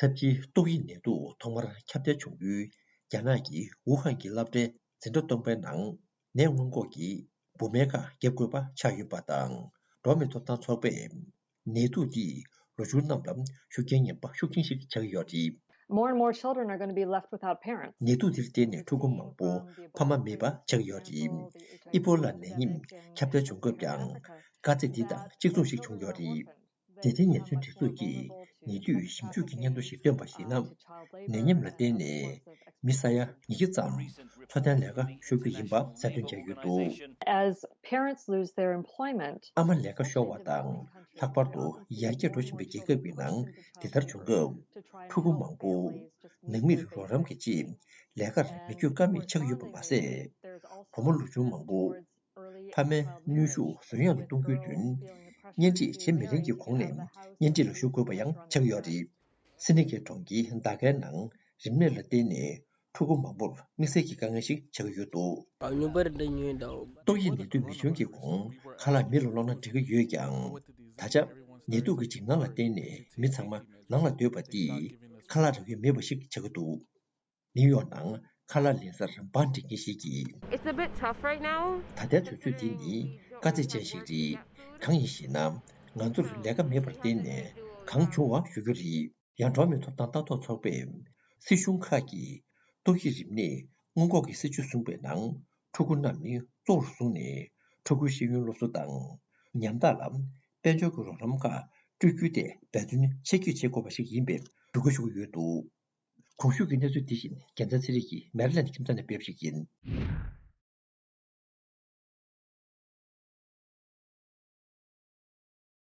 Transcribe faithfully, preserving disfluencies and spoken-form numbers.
སྟབས་ཀྱིས་ཏོག་དབྱིབས་ནད་དུག་ཐོག་མར་ཁྱབ་གདལ་བྱུང་ཡུལ་རྒྱ་ནག་གི་ཝུ་ཧན་གྱི་སློབ་གྲྭའི་འཛིན་གྲྭ་སྟོང་པའི་ནང་ནད་སྔོན་འགོག་གི་འབུ་སྨན་ཁག་བརྒྱབ་དགོས་པ་ཆགས་ཡོད་པ་དང་། འགྲོ་བ་མིའི་ཐོབ་ཐང་ཚོགས་པས་ནད་དུག་འདིས་ལོ་ཆུང་རྣམས་ལ་ཤུགས་རྐྱེན་ངན་པ་ཤུགས་ཆེན་ཞིག་ཆགས་ཀྱི་ཡོད་རེད། More and more children are going to be left without parents. ནད་དུག་འདིར་བརྟེན་ནས་ཕྲུ་གུ་མང་པོ་ཕ་མ་མེད་པ་ཆགས་ཀྱི་ཡོད་རེད། ཨི་པོ་ལ་ནད་ཡམས་ཁྱབ་གདལ་བྱུང་སྐབས་ཀྱང་དཀའ་ཚེགས་འདི་དང་གཅིག་མཚུངས་ཤིག་བྱུང་ཡོད་རེད། བདེ་ཐང་ཉེན་སྲུང་སྒྲིག་འཛུགས་ཀྱིས་ཉེ་དུས་ཞིབ་འཇུག་གི་སྙན་ཐོ་ཞིག་བཏོན་པར་གཞིགས་ན། ནད་ཡམས་ལ་བརྟེན་ནས་མི་ས་ཡ་ཉིས་བརྒྱ་ཙམ་འཚོ་རྟེན་ལས་ཀ་ཤོར་རྒྱུ་ཡིན་པ་གསལ་སྟོན་བྱས་ཡོད་འདུག། As parents lose their employment, ཨ་མ་ལས་ཀ་ཤོར་བ་དང་ལྷག་པར་དུ་ཡར་རྒྱས་འགྲོ་བཞིན་པའི་རྒྱལ་ཁབ་ཀྱི་ནང་འདི་ལྟར་བྱུང་སྐབས། ཕྲུ་གུ་མང་པོ་ནང་མིར་རོགས་རམ་གྱི་ཆེད་ལས་ཀར་མི་བསྐྱོད་ཀ་མེད་ཆགས་ཡོད་པ་མ་ཟད། བུ་མོ་ལོ་ཆུང་མང་པོ་ཕ་མའི་གནོན་ཤུགས་ཟུར་ཡང་དུ་གཏོང་རྒྱུའི་དོན། གཉེན་སྒྲིག་བྱེད་མི་ལེན་གྱི་གོང་ནས་གཉེན་སྒྲིག་ལ་ཞུགས་དགོས་པ་ཡང་ཆགས་ཡོད་རེད། སིད་ནི་གྷལ་གྲོང་ཁྱེར་ཟླ་ཁའི་ནང་རིམས་ནད་ལ་བརྟེན་ནས་ཕྲུ་གུ་མང་པོར་དམིགས་བསལ་གྱི་དཀའ་ངལ་ཞིག་ཆགས་ཀྱི་ཡོད་འདུག། ཉུང་པར་འདི་ཉོས་འདུག། ཏོག་དབྱིབས་ནད་དུག་མེ་སྐྱོན་གྱི་གོང་ཁ་ལག་མེ་ལ་སློག་ན་འགྲིག་གི་ཡོད་ཀྱང་། ད་ཆ་ནད་དུག་གི་འཇིགས་སྣང་ལ་བརྟེན་ནས་མི་ཚང་མ་ནང་ལ་སྡོད་པ་དེས་ཁ་ལག་རག་ཡུལ་མེད་པ་ཞིག་ཆགས་ཀྱི་འདུག། ནིའུ་ཡོག་ནང་ཁ་ལག་ལེན་སར་འབངས་འདྲེན་མཁན་ཞིག་གིས། It's a bit tough right now. ད་ལྟའི་དུས་ཚོད་འདི་ནི་དཀའ་ཚེགས་ཅན་ཞིག་རེད། གང་ཡིན་ཞེ་ན། ང་ཚོར་ལས་ཀ་མེད་པར་བརྟེན་ནས་གང་བྱུང་བ་ཞུ་རྒྱུ་རེད། ཡང་འགྲོ་བ་མིའི་ཐོབ་ཐང་ལྟ་རྟོག་ཚོགས་པས། སྲིད་གཞུང་ཁག་གིས་ཏོག་དབྱིབས་རིམས་ནད་སྔོན་འགོག་གི་སྲིད་ཇུས་བཟུང་པའི་ནང་ཕྲུ་གུ་རྣམས་ནི་གཙོ་བོར་བཟུང་ནས་ཕྲུ་གུའི་ཤེས་ཡོན་སློབ་གསོ་དང་། ཉམ་ཐག་ལ་དཔལ་འབྱོར་གྱི་རོགས་རམ་ཁག་སྤྲོད་རྒྱུའི་ཐད་འབད་བརྩོན་ཆེ་བསྐྱེད་བྱེད་དགོས་པ་ཞིག་ཡིན་པའི་འབོད་སྐུལ་ཞུ་གི་ཡོད་འདུག། གོང་ཞུས་ཀྱི་གནས་ཚུལ་འདི་བཞིན་རྒྱལ་མཚན་ཚེ་རིང་གིས་མེ་རི་ལེན་ཁྱིམ་ཚང་ནས་སྤེལ་བ་ཞིག་ཡིན།